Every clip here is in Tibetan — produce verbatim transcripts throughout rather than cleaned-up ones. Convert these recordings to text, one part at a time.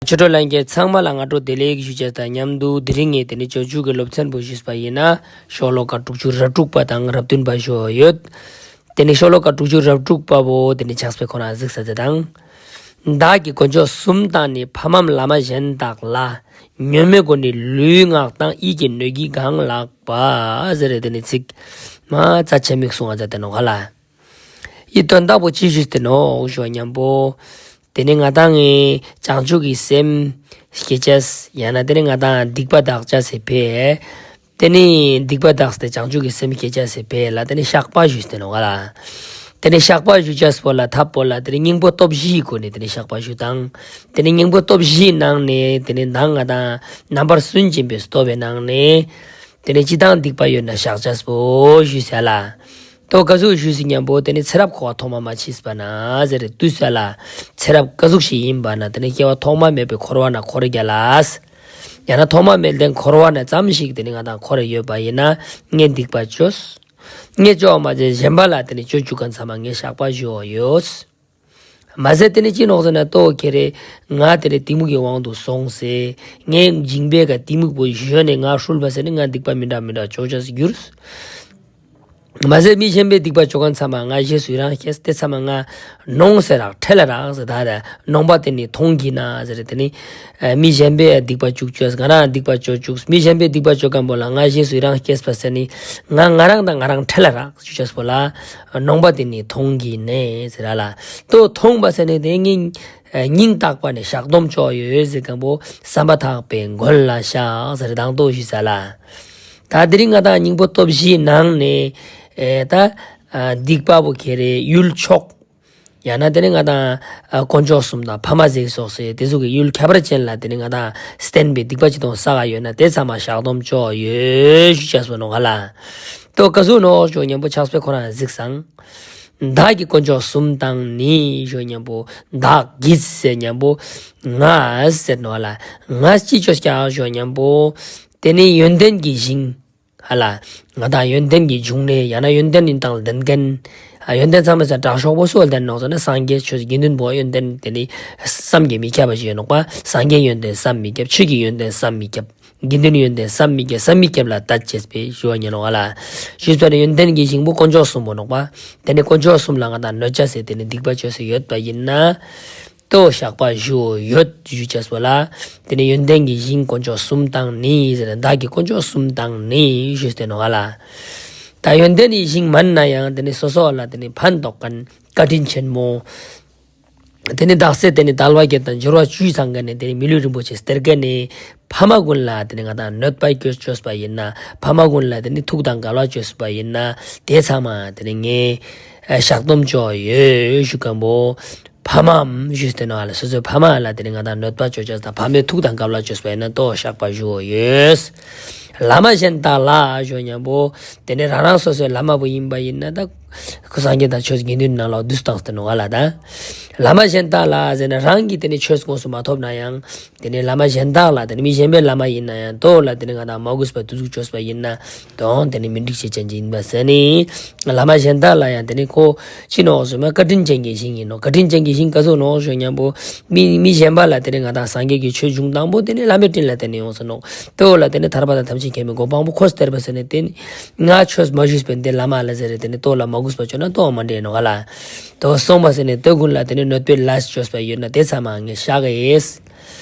ཆོས་གྲོགས་ལྷན་རྒྱས་ཚང་མ་ལ་སྔ་དྲོ་བདེ་ལེགས་ཞུ་བྱ་དང་མཉམ་དུ། དེ་རིང་ངས་དེ་ནི་སྤྱོད་འཇུག་གི་སློབ་ཚན་པོ་ཞུས་པ་ཡིན་ན། ཤོ་ལོ་ཀ་དྲུག་ཅུ་རེ་དྲུག་པ་དང་རེ་བདུན་པ་ཞུ་ཡོད། དེ་ནི་ཤོ་ལོ་ཀ་དྲུག་ཅུ་རེ་དྲུག་པ་བོ་དེ་ནི་ཕྱག་དཔེ་ཁོ་ན་གཟིགས་ས་དེ་དང་། བདག་གིས་དཀོན་མཆོག་གསུམ་བཏང་ནས། ཕ་མའམ་བླ་མ་གཞན་དག་ལ། ཉོན་མོངས་སྒོ་ནས་ལུས་ངག་བཏང་། ཡིད་ཀྱི་སྣོད་ཀྱིས་གང་ལགས་པ། ཟེར་རེད། དེ་ནི་ཚིག་མ་རྩ་ཆེན་མིག་གསུང་བ་མཛད་དེ་ནོ་ག་ལ། ཡི་དོན་དག་པོ་ཅི་ཞུས་ཏེ་ནོ་ཞུ་བ་མཉམ་པོ། དེ་ནི་ང་དང་ངི་བྱང་ཆུབ་ཀྱི་སེམས་སྐྱེ་ཅེས། ཡང་ན་དེ་ནི་ང་དང་སྡིག་པ་དག་ཅེས་སི་ཕི་ལ། དེ་ནི་སྡིག་པ་དག་སྟེ་བྱང་ཆུབ་ཀྱི་སེམས་སྐྱེ་ཅེས་སི་ཕི་ལ་དེ་ནི་བཤགས་པ་ཞུས་ཏེ་ནོ་ག་ལ། དེ་ནི་བཤགས་པ་ཞུ་ཅེས་པོ་ལ་ཐབས་པོ་ལ་དེ་ནི་སྙིང་པོ་སྟོབས་བཞིའི་སྒོ་ནས་དེ་ནི་བཤགས་པ་ཞུ་དང་། དེ་ནི་སྙིང་པོ་སྟོབས་བཞིའི་ནང་ནས་དེ་ནི་མདང་ང་དང་རྣམ་པར་སུན་འབྱིན་པའི་སྟོབས་པའི་ནང་ནས། དེ་ནི་ཅི་དང་སྡིག་པ་ཡོད་ན་བཤགས་ཅེས་པོ་ཞུས་ས་ལ། དོ་ག་ཟུག་ཞུས་སི་མཉམ་པོ་དེ་ནི་ཚེ་རབས་འཁོར་བ་ཐོག་མ་མ་མཆིས་པ་ན་ཟེར་རེད་དུས་ས་ལ། ཚེ་རབས་ག་ཟུག་ཞིག་ཡིན་པ་ན་དེ་ནི་སྐྱེ་བ་ཐོག་མ་མེད་པའི་འཁོར་བ་ན་འཁོར་རྒྱ་ལ། ཡང་ན་ཐོག་མ་མེད་ལྡན་འཁོར་བ་ན་ཙམ་ཞིག་དེ་ནི་ང་དང་འཁོར་ཡོད་པ་ཡིན་ན་ངས་སྡིག་པ་བཅོས། ངས་བཅོ་བ་མ་བཅོས་གཞན་པ་ལ་དེ་ནི་བཅོ་བཅུག་མཁན་ཚང་མ་ངས་བཤགས་པ་ཞུ་བ་ཡོད། མ་ཟད་དེ་ནི་ཅི་ནོག་ཟེར་ན་ལྟོ་ཁྱེད་རེ་ང་དེ་རེ་གཏི་མུག་གི་དབང་དུ་སོང་སེ། ངའི་མཇིང་པའི་ཀ་གཏི་མུག་པོ་ཞོན་ནས་ང་ཧྲུལ་བ་ཟེར་ནི་ང་སྡིག་པ་མི་འདྲ་མི་འདྲ་བཅོ་བཅོས་སུ་གྱུར། མ་ཟད་མི་གཞན་པའི་སྡིག་པ་བཅོ་མཁན་ཚང་མ་ང་རྗེས་སུ་ཡི་རང་སྐྱེས་དེ་ཚང་མ་ང་ནོངས་སེ་རག་ཁྲེལ་ལ་རག་ཟེར་ད་རེ་ནོངས་པ་དེ་ནི་མཐོང་གི་ན་ཟེར་དེ་ནི། མི་གཞན་པའི་སྡིག་པ་བཅུག་བཅོས་ང་རང་སྡིག་པ་བཅོ་བཅུག་མི་གཞན་པའི་སྡིག་པ་བཅོ་མཁན་པོ་ལ་ང་རྗེས་སུ་ཡི་རང་སྐྱེས་པ་ཟེར་ནི་ང་ང་རང་དང་ང་རང་ཁྲེལ་ལ་རག་བཅོ་བཅོས་པོ་ལ། ནོངས་པ་དེ་ནི་མཐོང་གི་ནས་ཟེར་ར་ལ། ལྟོ་མཐོང་བ་ཟེར་ནས་དེ་ངའི་སྙིང་ཐག་པ་ནས་བཤགས་སྡོམ་ཅོག་ཡོད་ཟེར་མཁན་པོ་བསམ་པ་ཐག་པའི་མགོན་ལ་བཤགས་ཟེར་དང་ལྟོ་ཞུས་ས་ལ། ད་དེ་རིང་ང་དང་སྙིང་པོ་སྟོབས་བཞིའི་ནང་ནས་ཨེ་ད་ཨ་སྡིག་པ་པོ་ཁྱེར་རེ་ཡུལ་ཕྱོགས། ཡང་ན་དེ་ནི་ང་དང་ཨ་དཀོན་མཆོག་གསུམ་དང་ཕ་མ་ཟེར་སོགས་སེ་དེ་ཚོ་གི་ཡུལ་ཁྱད་པར་ཅན་ལ་དེ་ནི་ང་དང་བསྟན་པའི་སྡིག་པ་ཅི་དང་བསགས་ཡོད་ན་དེ་ཚང་མ་བཤགས་སྡོམ་ཅོག་ཡོད་ཞུ་བྱས་སོ་ནོ་ག་ལ། ལྟོ་ག་ཟུག་ནོ་ཞོ་མཉམ་པོ་ཕྱག་དཔེ་ཁོ་རང་གཟིགས་སང་། བདག་གིས་དཀོན་མཆོག་གསུམ་དང་ནི་ཞོ་མཉམ་པོ་བདག་གིས་ཟེར་མཉམ་པོ་ང་ཟེར་ནོ་ལ་ང་ཅི་ཅོ་སྐྱག་ཞོ་མཉམ་པོ་དེ་ནི་ཡོན་ཏན་གྱི་ཞིང་ཨ་ལ་ང་དང་ཡོན་ཏན་གྱི་འབྱུང་གནས་ཡང་ན་ཡོན་ཏན་ཡིན་དང་ལྡན་མཁན་ཨ་ཡོན་ཏན་ཚང་མ་ས་དྲག་ཤོག་པོ་སུ་ལྡན་ནོག་ཟེར་ན་སངས་རྒྱས་ཆོས་དགེ་འདུན་པོ་ཡོན་ཏན་དེ་ནི་བསམ་གྱིས་མི་ཁྱབ་པ་ཞིག་ཡོད་ནོག་པ། སངས་རྒྱས་ཡོན་ཏན་བསམ་མི་ཁྱབ། ཆོས་ཀྱི་ཡོན་ཏན་བསམ་མི་ཁྱབ། དགེ་འདུན་ཡོན་ཏན་བསམ་མི་ཁྱབ། བསམ་མི་ཁྱབ་ལ་ལྟ་བྱེད་པའི་ཞུ་བ་ཉན་ནོ་ཨ་ལ། ཞུས་པ་ནི་ཡོན་ཏན་གྱི་ཞིང་པོ་དཀོན་མཆོག་གསུམ་པོ་ནོག་པ། དེ་ནི་དཀོན་མཆོག་གསུམ་ལ་ང་དང་གནོད་བྱ་ཟེར་དེ་ནི་སྡིག་པ་བཅོས་སུ་ཡོད་པ་ཡིན་ན། ལྟོ་བཤགས་པ་ཞུ་ཡོད་ཞུ་བྱས་པ་ལ། དེ་ནི་ཡོན་ཏན་གྱི་ཞིང་དཀོན་མཆོག་གསུམ་དང་ནི་ཟེར་ན་བདག་གིས་དཀོན་མཆོག་གསུམ་དང་ནི་ཞུས་ཏེ་ནོ་ཨ་ལ། ད་ཡོན་ཏན་གྱི་ཞིང་མན་ན་ཡང་དེ་ནི་སོ་སོ་ལ་དེ་ནི་ཕན་འདོགས་མཁན་བཀའ་དྲིན་ཆེན་མོ། དེ་ནི་དག་ས་དེ་ནི་དལ་བ་བརྒྱད་དང་འབྱོར་བ་བཅུའི་སྒང་ག་ནས་དེ་ནི་མི་ལུས་རིན་པོ་ཆེ་སྟེར་མཁན་ནི་ཕ་མ་ཀུན་ལ་དེ་ནི་ང་དང་གནོད་པ་བཅོས་བཅོས་པ་ཡིན་ན་ཕ་མ་ཀུན་ལ་དེ་ནི་ཐུགས་དང་འགལ་བ་བཅོས་པ་ཡིན་ན་དེ་ཚང་མ་དེ་ནི་ངས་བཤགས་སྡོམ་ཅོག་ཡོད་ཞུ་མཁན་པོ། ཕ་མའམ་ཞུས་ཏེ་ནོ་ཨ་ལ་སོ་སོའི་ཕ་མ་ལ་དེ་ནི་ང་དང་གནོད་པ་བཅོ་བཅོས་དང་ཕ་མའི་ཐུགས་དང་འགལ་བ་བཅོས་པ་ཡིན་ན་ལྟོ་བཤགས་པ་ཞུ་ཡོད། བླ་མ་གཞན་དག་ལ་ཞུ་མཉམ་པོ་དེ་ནི་རང་རང་སོ་སོའི་བླ་མ་བོ་ཡིན་པ་ཡིན་ན་ད་སངས་རྒྱས་དང་ཆོས་དགེ་འདུན་ནང་ལ་བསྡུས་བཏང་སྟེ་ནོ་ཨ་ལ་ད། བླ་མ་གཞན་དག་ལ་ཟེར་ན་རང་གིས་དེ་ནི་ཆོས་དངོས་སུ་མ་ཐོབ་ན་ཡང་དེ་ནི་བླ་མ་གཞན་དག་ལ་དེ་ནི་མི་གཞན་པའི་བླ་མ་ཡིན་ན་ཡང་ལྟོ་ལ་དེ་ནི་ང་དང་མ་གུས་པ་དུ་ཟུག་བཅོས་པ་ཡིན་ན། དོན་དེ་ནི་མི་འགྲིག་བྱེད་ཅན་ཅིག་ཡིན་པ་ཟེར་ནི། བླ་མ་གཞན་དག་ལ་ཡང་དེ་ནི་ཁོ་ཅི་ནོག་ཟེར་ན་བཀའ་དྲིན་ཅན་གྱི་ཞིང་ཡིན་ནོ། བཀའ་དྲིན་ཅན་གྱི་ཞིང་ག་ཟུག་ནོག་ཞུ་མཉམ་པོ། མི་མི་གཞན་པ་ལ་དེ་ནི་ང་དང་སངས་རྒྱས་ཀྱི་ཆོས་འབྱུང་དང་པོ་དེ་ནི་བླ་མའི་དྲིན་ལ་བརྟེན་ནས་ཡོང་ཟེར་ནོག། དེ་འོ་ལ་དེ་ནི་ཐར་པ་དང་ཐམས་ཅད་མཁྱེན་པའི་གོ་འཕང་པོ་ཁོ་སྟེར་བ་ཟེར་ནི་དེ་ནི་ང་ཆོས་མ་ཞུས་པའི་འདི་བླ་མ་ལ་ཟེར་རེ་དེ་ནི་ལྟོ་ལ་མ་གུས་པ་བཅོས་ན་ལྟོ་མ་འདྲེས་ནོག་ག་ལ། དོ་སོང་བ་ཟེར་ནི་དེ་ཀུན་ལ་དེ་ནི་གནོད་པའི་ལས་བཅོས་པ་ཡོད་ན་དེ་ཚང་མ་ངས་བཤགས་གི་ཡིས།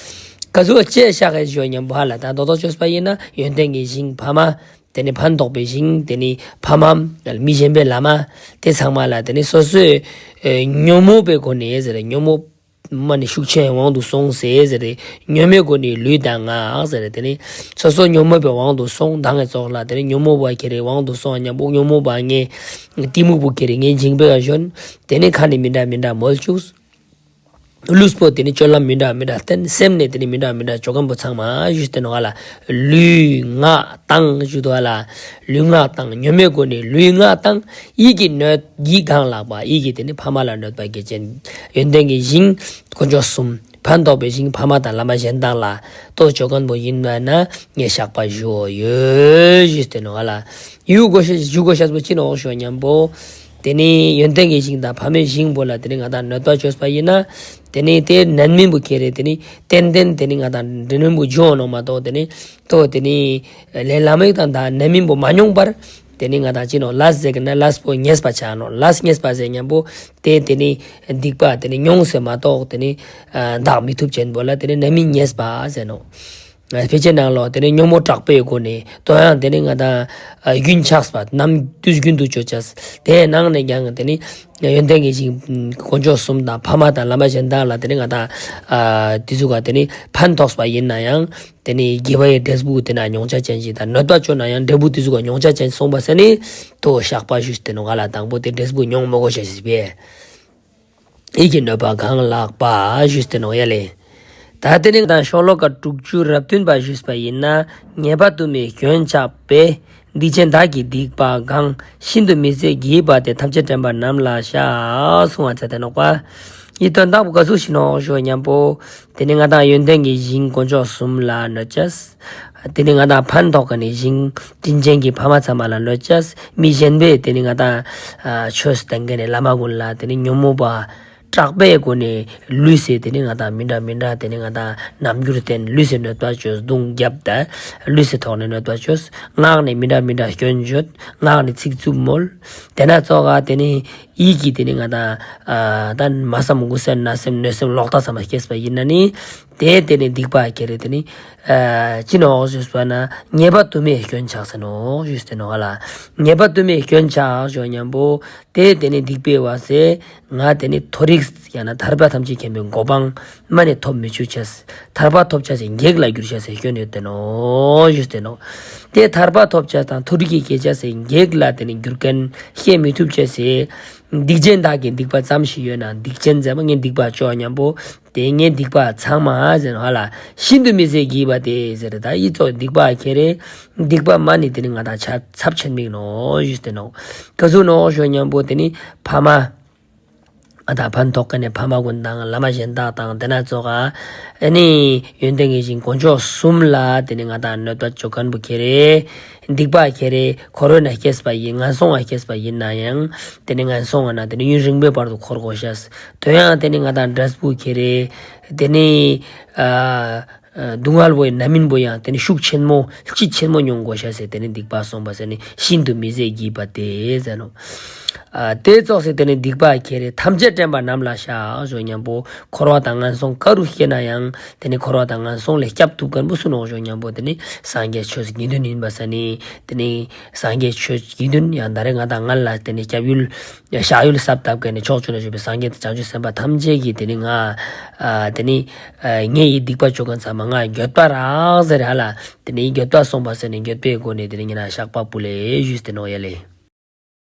ག་ཟུག་ཅེས་བཤགས་གི་ཞུ་མཉམ་པོ་ཧ་ལ་ད་རྡོག་རྡོག་བཅོས་པ་ཡིན་ན་ཡོན་ཏན་གྱི་ཞིང་ཕ་མ། དེ་ནི་ཕན་འདོགས་པའི་ཞིང་དེ་ནི་ཕ་མའམ་མི་གཞན་པའི་བླ་མ། དེ་ཚང་མ་ལ་དེ་ནི་སོ་སོའི་ཨེ་ཉོན་མོངས་པའི་སྒོ་ནས་ཟེར་རེ་ཉོན་མོངས་མ་ནི་ཤུགས་ཆེན་དབང་དུ་སོང་ཟེར་ཟེར་རེ་ཉོན་མོངས་སྒོ་ནས་ལུས་དང་ངག་ཟེར་རེ་དེ་ནི་སོ་སོ་ཉོན་མོངས་པའི་དབང་དུ་སོང་དང་གི་ཚོགས་ལ་དེ་ནི་ཉོན་མོངས་པ་ཁྱེར་རེ་དབང་དུ་སོང་མཉམ་པོ་ཉོན་མོངས་པ་ངས་གཏི་མུག་པོ་ཁྱེར་རེ་ངས་འཇིང་པའི་ག་ཞོན་དེ་ནི་ཁ་ནི་མི་འདྲ་མི་འདྲ་མོལ་བཅུག། ལུས་པོ་དེ་ནི་སྤྱོད་ལམ་མི་འདྲ་མི་འདྲ་བསྟན། སེམས་ནས་དེ་ནི་མི་འདྲ་མི་འདྲ་བཅོ་མཁན་པོ་ཚང་མ་ཞུས་ཏེ་ནོ་ཨ་ལ། ལུས་ངག་དང་ཞུ་དོ་ཨ་ལ། ལུས་ངག་དང་ཉོན་མོངས་སྒོ་ནས་ལུས་ངག་དང་ཡིད་ཀྱི་སྣོད་ཀྱིས་གང་ལགས་པ། ཡིད་ཀྱིས་དེ་ནི་ཕ་མ་ལ་གནོད་པ་བགྱིད་ཅན། ཡོན་ཏན་གྱི་ཞིང་དཀོན་མཆོག་གསུམ། ཕན་འདོགས་པའི་ཞིང་ཕ་མ་དང་བླ་མ་གཞན་དག་ལ་ལྟོ་བཅོ་མཁན་པོ་ཡིན་པ་ན་ངས་བཤགས་པ་ཞུ་འོ་ཡོད་ཞུས་ཏེ་ནོ་ཨ་ལ། ཡུ་གོ་ཤ་ཞུ་གོ་ཤ་པོ་ཅི་ནོ་ཞུ་མཉམ་པོ། དེ་ནི་ཡོན་ཏན་གྱི་ཞིང་དང་ཕ་མའི་ཞིང་པོ་ལ་དེ་ནི་ང་དང་གནོད་པ་བཅོས་པ་ཡིན་ན། དེ་ནི་དེ་ནན་མིན་པོ་ཁེ་རེ་དེ་ནི་ཏན་ཏན་དེ་ནི་ང་དང་འདྲེ་ནོན་པོ་འཇོ་ནོ་མ་གཏོགས་དེ་ནི་ཏོ་དེ་ནི་ལས་ལ་མིག་དང་ད་ནན་མིན་པོ་མ་མྱོང་པར། དེ་ནི་ང་དང་ཅི་ནོ་ལས་ཟེར་གི་ན་ལས་པོ་ཉེས་པ་ཆ་ནོ། ལས་ཉེས་པ་ཟེར་མཉམ་པོ་དེ་དེ་ནི་སྡིག་པ་དེ་ནི་མྱོང་ཟེར་མ་གཏོགས་དེ་ནི་འདག་མི་ཐུབ་ཅན་པོ་ལ་དེ་ནི་ནན་མིན་ཉེས་པ་ཟེར་ནོ། ཕལ་ཆེར་ནང་ལོགས་དེ་ནི་ཉོན་མོངས་དྲག་པོའི་སྒོ་ནས་དོ་ཡང་དེ་ནི་ང་དང་རྒྱུན་ཆགས་པ་ནམ་དུས་རྒྱུན་དུ་བཅོ་ཆས། དེའི་ནང་ནས་ཀྱང་དེ་ནི་ཡོན་ཏན་གྱི་ཞིང་དཀོན་མཆོག་གསུམ་དང་ཕ་མ་དང་བླ་མ་གཞན་དག་ལ་དེ་ནི་ང་དང་དེ་ཚོ་ག་དེ་ནི་ཕན་ཐོགས་པ་ཡིན་ན་ཡང་དེ་ནི་དགེ་བའི་འབྲས་བུ་དེ་ན་མྱོང་ཆ་ཅན་ཞིག་དང་གནོད་པ་བཅོ་ན་ཡང་འབྲས་བུ་དེ་ཚོ་ག་མྱོང་ཆ་ཅན་སོང་པ་ཟེར་ནི་དོ་བཤགས་པ་ཞུས་ཏེ་ནོ་ག་ལ་དང་པོ་དེ་འབྲས་བུ་མྱོང་མི་དགོས་ཤ་ཞིག་པས། ཡིད་ཀྱི་གནོད་པ་གང་ལགས་པ་ཞུས་ཏེ་ནོ་ཡ་ལེ། ད་དེ་ནི་དང་ཤོ་ལོ་ཀ་དྲུག་ཅུ་རེ་བདུན་པ་ཞུས་པ་ཡིན་ན། ཉེས་པ་དུ་མའི་སྐྱོན་ཆགས་པས། སྡིག་ཅན་བདག་གི་སྡིག་པ་གང་། ཤིན་ཏུ་མི་བཟད་བགྱིས་པ་དེ། ཐམས་ཅད་དྲན་པ་རྣམས་ལ་བཤགས། གསུང་བ་ཚ་དེ་ནོ་པ། ཡིད་དོན་དག་པོ་ག་ཚུགས་ཤི་ནོ་ཞོ་མཉམ་པོ། དེ་ནི་ང་དང་ཡོན་ཏན་གྱི་ཞིང་དཀོན་མཆོག་གསུམ་ལ་གནོད་ཅས། དེ་ནི་ང་དང་ཕན་ཐོགས་ཀ་ནི་ཞིང་དྲིན་ཅན་གྱི་ཕ་མ་ཚང་མ་ལ་གནོད་ཅས། མི་གཞན་པས་དེ་ནི་ང་དང་ཆོས་བསྟན་མཁན་ནི་བླ་མ་ཀུན་ལ་དེ་ནི་ཉོན་མོངས་པ་དྲག་པོའི་སྒོ་ནས་ལུས་སེ་དེ་ནི་ང་དང་མི་འདྲ་མི་འདྲ་དེ་ནི་ང་དང་རྣམ་འགྱུར་བསྟན་ལུས་སེ་གནོད་པ་བཅོས་རྡུང་རྒྱབ་ད་ལུས་སེ་ཐོག་ནས་གནོད་པ་བཅོས། ངག་ནས་མི་འདྲ་མི་འདྲ་སྐྱོན་བརྗོད། ངག་ནས་ཚིག་རྩུབ་མོལ། དེ་ན་ཙོག་ག་དེ་ནི་ཡིད་ཀྱི་དེ་ནི་ང་དང་ད་མ་བསམ་དགུ་བསམ་ན་སེམས་གནོད་སེམས་ལོག་ལྟ་ཚང་མ་སྐྱེས་པ་ཡིན་ན་ནི། དེ་དེ་ནི་སྡིག་པ་ཁེ་རེ་དེ་ནི། ཅི་ནོ་ཞུས་པ་ན་ཉེས་པ་དུ་མའི་སྐྱོན་ཆགས་ཟེར་ནོ་ཞུས་ཏེ་ནོ་ཧ་ལ། ཉེས་པ་དུ་མའི་སྐྱོན་ཆགས་ཞོ་མཉམ་པོ། དེ་དེ་ནི་སྡིག་པའི་བ་སེ། ང་དེ་ནི་མཐོ་རིས་ཡང་ན་ཐར་པ་ཐམས་ཅད་མཁྱེན་པའི་གོ་འཕང་མ་ནི་ཐོབ་མི་ཆུག་ཆས། ཐར་པ་ཐོབ་ཆ་སེ་གེགས་ལ་འགྱུར་ཆ་སེ་སྐྱོན་ཡོད་དེ་ནོ་ཞུས་ཏེ་ནོ། དེ་ཐར་པ་ཐོབ་ཆ་དང་མཐོ་རིས་ཀྱི་སྐྱེ་ཆ་སེ་གེགས་ལ་དེ་ནི་འགྱུར་མཁན་ཤེས་མི་ཐུབ་ཆ་སེ། སྡིག་ཅན་བདག་གི་སྡིག་པ་ཙམ་ཞིག་ཡོད་ན་སྡིག་ཅན་ཟེར་བ་ངའི་སྡིག་པ་བཅོ་མཉམ་པོ། དེ་ངའི་སྡིག་པ་ཚང་མ་ཟེར་ནོ་ཧ་ལ། ཤིན་ཏུ་མི་བཟད་བགྱིས་པ་དེ་ཟེར་ད་ཡིད་ཚོགས་སྡིག་པ་ཁེ་རེ། སྡིག་པ་མ་ནི་དེ་ནི་ང་དང་ཆ་ཚབས་ཆེན་མིག་ནོ་ཞུས་ཏེ་ནོ། ག་ཟུག་ནོ་ཞོ་མཉམ་པོ་དེ་ནི་ཕ་མ། ང་དང་ཕན་ཐོགས་མཁན་ནི་ཕ་མ་ཀུན་དང་བླ་མ་གཞན་དག་དང་དེ་ན་ཙོག་ག་ཨ་ནི་ཡོན་ཏན་གྱི་ཞིང་དཀོན་མཆོག་གསུམ་ལ་དེ་ནི་ང་དང་གནོད་པ་བཅོ་མཁན་པོ་ཁེ་རེ། སྡིག་པ་ཁེ་རེ་འཁོར་བའི་ནང་སྐྱེས་པ་ཡིན་ངན་སོང་ང་སྐྱེས་པ་ཡིན་ན་ཡང་དེ་ནི་ངན་སོང་ང་ན་དེ་ནི་ཡུན་རིང་པོའི་བར་དུ་འཁོར་དགོས་ཤས། དོན་ཡང་དེ་ནི་ང་དང་འབྲས་བུ་ཁེ་རེ། དེ་ནི་ཨ། སྡུག་བསྔལ་བོ་ཡང་རྣམ་སྨིན་བོ་ཡང་དེ་ནི་ཤུགས་ཆེན་མོ་ལྕི་ཆེན་མོ་མྱོང་དགོས་ཤ་ཟེར་དེ་ནི་སྡིག་པ་སོང་པ་ཟེར་ནི་ཤིན་ཏུ་མི་བཟད་བགྱིས་པ་དེ་ཟེར་ནོ། ཨ་དེ་ཙོགས་ཟེར་དེ་ནི་སྡིག་པ་ཁེ་རེ་ཐམས་ཅད་དྲན་པ་རྣམས་ལ་བཤགས་ཞོ་མཉམ་པོ། འཁོར་བ་དང་ངན་སོང་ག་རུ་སྐྱེས་ན་ཡང་དེ་ནི་འཁོར་བ་དང་ངན་སོང་ལས་སྐྱབས་ཐུབ་མཁན་པོ་སུ་ནོ་ཞོ་མཉམ་པོ་དེ་ནི་སངས་རྒྱས་ཆོས་དགེ་འདུན་ཡིན་པ་ཟེར་ནི་དེ་ནི་སངས་རྒྱས་ཆོས་དགེ་འདུན་ཡང་ད་རེས་ང་དང་ང་ལ་དེ་ནི་སྐྱབས་ཡུལ། བཤགས་ཡུལ་གསར་བཏབ་མཁན་ནི་ཕྱོགས་བཅུ་ན་བཞུགས་པའི་སངས་རྒྱས་དང་བྱང་ཆུབ་སེམས་དཔའ་ཐམས་ཅད་ཀྱིས་དེ་ནི་ང་། ཨ་དེ་ནི་ཨ་ངེད་ཡི་སྡིག་པ་བཅོ་མཁན་ཚང་མ་ང་འགྱོད་པ་རག་ཟེར་ཧ་ལ། དེ་ནི་འགྱོད་པ་སོང་པ་ཟེར་ནས་འགྱོད་པའི་སྒོ་ནས་དེ་ནི་ངེད་ན་བཤགས་པ་ཕུལ་ལེ་ཞུས་ཏེ་ནོ་ཡ་ལེ།